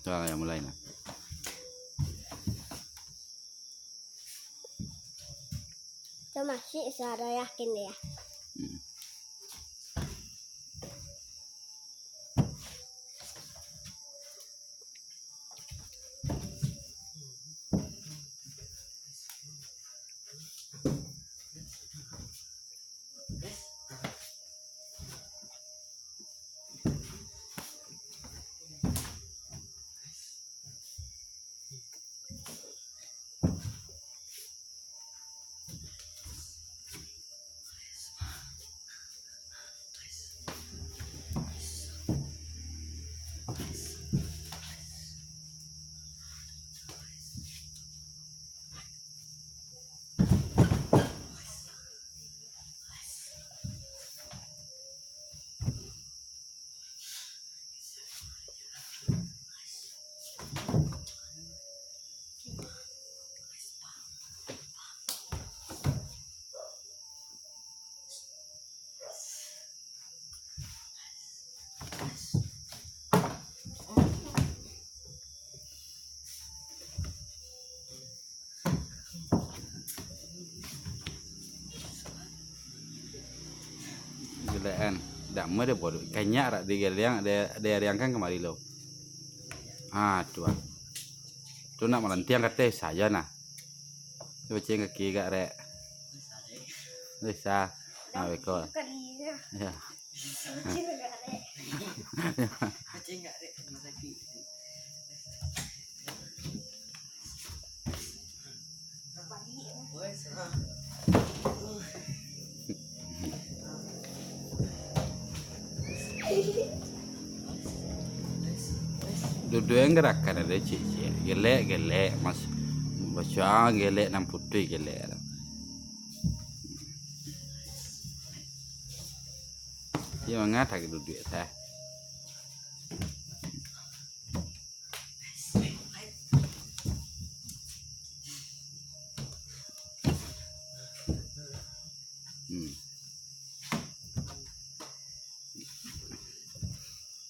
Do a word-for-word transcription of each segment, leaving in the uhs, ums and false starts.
Tuh, yang mulai nah. Itu masih suara yakin dia. Hmm. Gelekan. Dak mah dia bodoh. Kanyak rak digeliang, dia, dia riangkan kamari lo. Ah, tu ah. Tu nak malantiang kateh sajo nah. Tu pacing kaki gak rek. Bisa. Nah, beko. Ya. Duduak gerakan ado ciek-ciek. Gelek, gelek, mas. Baco gelek nan putuih gelek. Iyo mangata ka duduak tah. Hmm.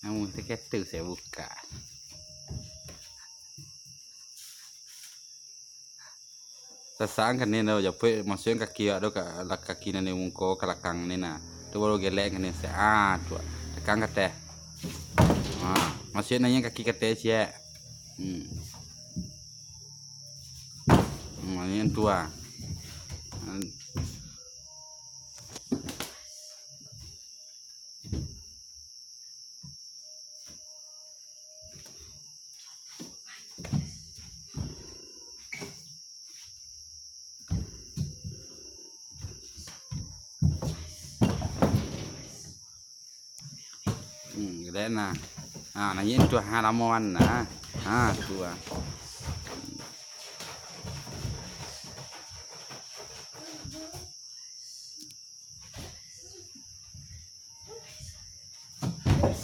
Namun sakatu saya buka. Sasaan kane tu, japuik, maksudnyo kaki awak tu ka, lah kaki nan di muko ka lakang ni nah. Tu baru gelek kane se-, ah, tu. Tekan kateh. Ah, maksudnyo naiak kaki kateh ciek. Hmm. Hmm, ini tu ah. Hmm. Hmm, gede nah. Ha, nah, ini tu ha, lamuan nah. Ha, tu ah.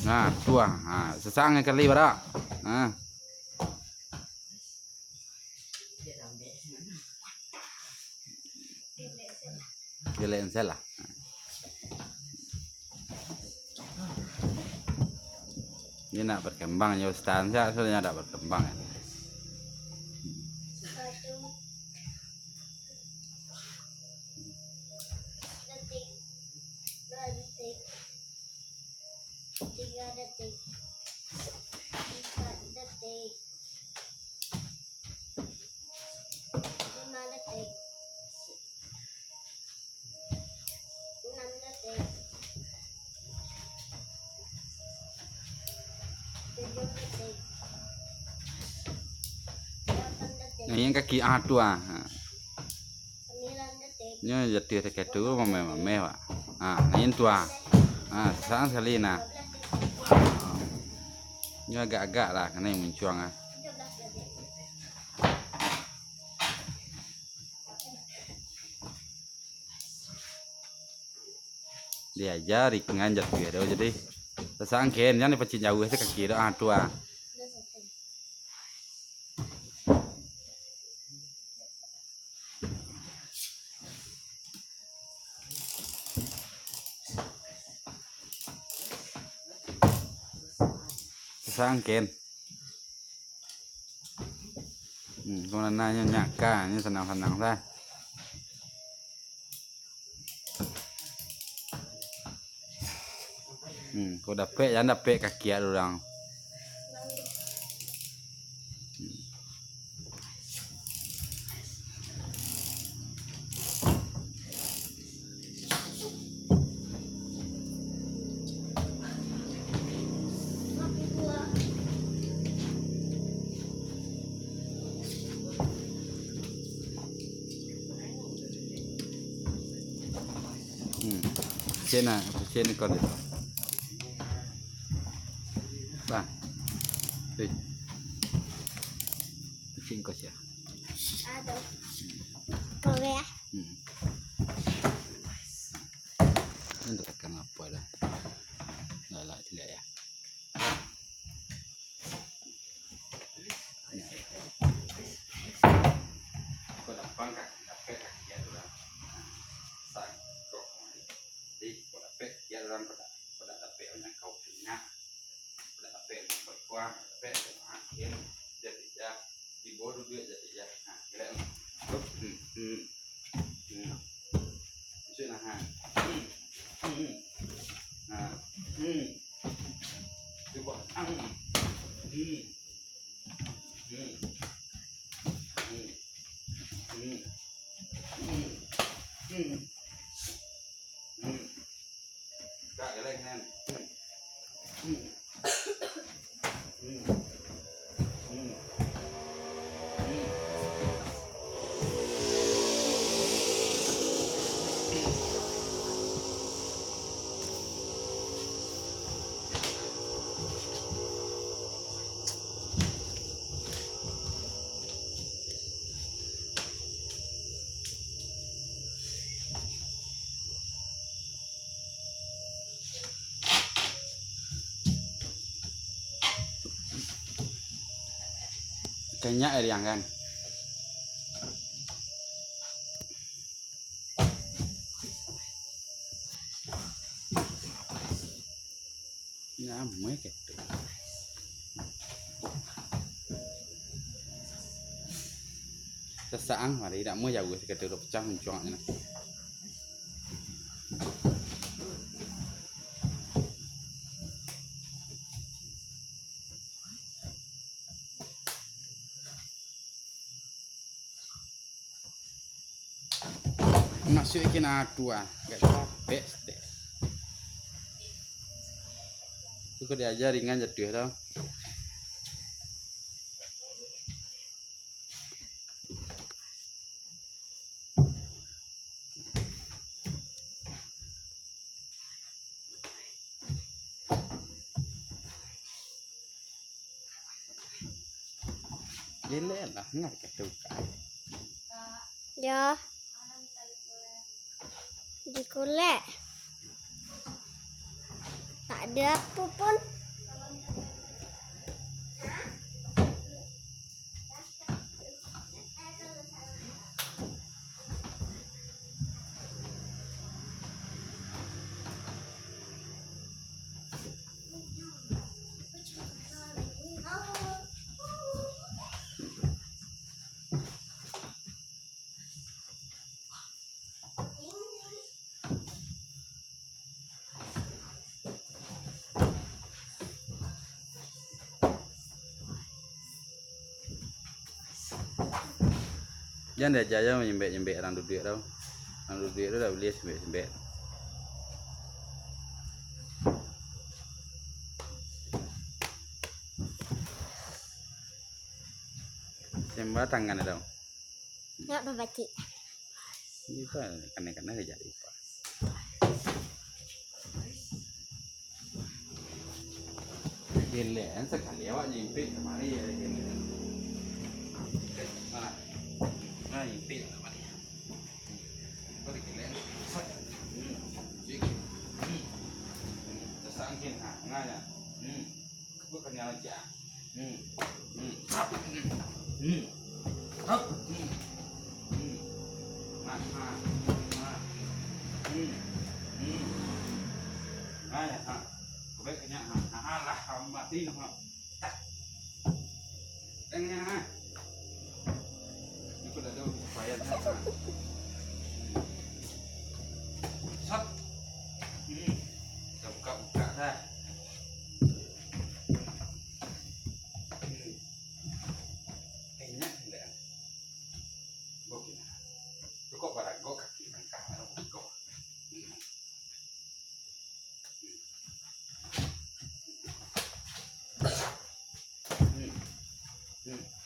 Nah, tu ah. Ha, sasang kali barak. Ha. Gelek ensel lah. Ini nak berkembang ya, Ustaz. Saya sudah nak berkembang ya. Tiga detik. Empat detik. Lima detik. Enam detik. Tujuh detik. Delapan detik. Nah, yang kaki ah tu ah. Ha. Sembilan detik. Nyo jatuah dekat tu, mameh-mameh, Pak. Ha, lain tu, ah. Ha, sasaan sakali, nah. Ha. Nyo agak-agak lah, kanai muncuang, ah. Diajari ngan jatuah tu, jadi sasaan ken, jan dipacik jauah tu kaki tu, ah, tu, ah. Sasaan ken. Hmm, kok nan nyo nyak ka, nyo sanang-sanang sa. Hmm, kok dapek, jan dapek kaki urang. Hmm. Cina, cina kau deh. Bang. Hei. Kucing kau sia? Aduh. Kau ya? Hmm. Ini tekan apa dah? Galak tidak ya? Kau lapang kaki, lapek kaki ya, tu lah. Sangkok. Jadi, kau lapek, ya, orang kau tak, kau tak lapek, orang kau punya. Kau tak lapek, orang kau kuah, lapek, orang kau makan. Jadi, ya, di bawah duduk jadi, ya. Nah, kira ni. Hup, hmm, hmm. Hmm. Masuk lah, ha. Hmm. Hmm. Ha. Hmm. Cuba. Hmm. Hmm. Hmm. Hmm. Hmm. Hmm. Hmm. Hmm. Kak, galak kan? Hmm. Hmm. Hmm. Hmm. Hmm. Kanyak ariang kan. Namo e ketek. Sasaang mari, dak mau jauah, sakadar pecah muncuang nak. Masuak ikan atu ah, gak capek stek. Tu kok diaja ringan jatuah tau. Elek lah, ngah ka tukar. Yo. Dikulek. Tak ada apa pun. Jan diaja jo manyambek-nyambek urang duduak tu. Urang duduak tu dak buliah sambek-sambek. Sembah tangan tu. Nak babacik. Ini kan kanai-kanai jadi, Pak. Gelek kan, sakali awak jimpik kamari ya, gelek. Nah, nah, jimpik kamari. Kau digelek, sat. Hmm, sik. Hmm. Hmm. Sasangkin, ha, tangah ya. Hmm. Kau kenyal aja. Hmm. Hmm. Hap. Hmm. Hmm. Hap. Hmm. Hmm. Nah, nah, nah. Hmm. Hmm. Nah, ya, ha. Kau baik kenyal, ha. Nah, alah, mati, nah. Tak. Kenyal, ha. Hmm.